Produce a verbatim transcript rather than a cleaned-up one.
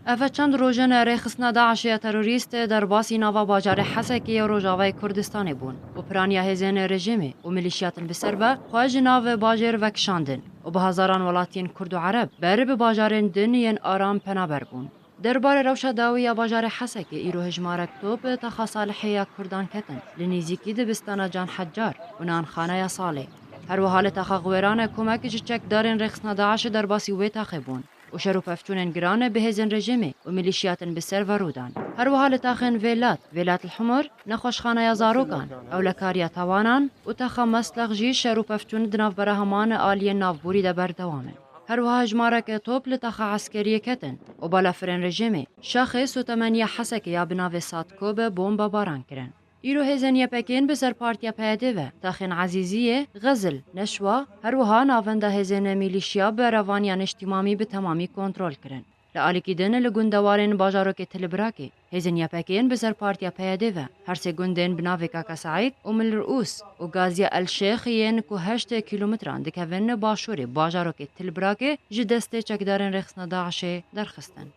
Ev çend roj in rêxistina DAIŞê ya terorîst derbasî nava bajarê Hesekê ya Rojavayê Kurdistanê bûn û piraniya hêzên rejîmê û milîşiyatên bi ser ve xwe ji nav bajêr vekişandin û bi hezaran welatiyên Kurd û Ereb ber bi bajarên din yên aram penaber bûn. Derbarê rewşa dawî ya bajarê Hesekê îro hejmarek top taxa Salihê ya Kurdan ketin li nêzîkî dibistana Can Heccar û nanxaneya Salê. Her wiha li taxa Xwêran komek ji çekdarên rêxistina DAIŞê derbasî wê taxê bûn û şer û pevçûnên giran bi hêzên rejîmê û milîşiyatên bi ser ve rû dan. Her wiha li taxên Vêlat, Vêlat li Humur, nexweşxaneya zarokan, ewlekariya tawanan û taxa Meslex jî şer û pevçûn di navbera heman aliyên navborî de berdewam in. Her wiha hejmareke top li taxa eskeriyê ketin û balafirên rejîmê şaxê sotemeniya Hesekê ya bi navê Satko bi bomba baran kirin. Îro hêzên Y P K'ên bi ser partiya P Y D ve taxên Ezîziyê, Xezil, Neşwa, her wiha navenda hêzên mîlîşya berevaniya Niştîmamî bi temamî kontrol kirin. Li alîkî din li gundewarên bajarokê Tilbirakê, hêzên Y P K'ên bi ser partiya P Y D ve her sê gundên bi navê Kaka Seîd, Umil Rûs û Gaziya El Şêx yên ku heşt kîlometran dikevin başûrê bajarokê Tilbirakê ji destê çekdarên rêxistina DAIŞê derxistin.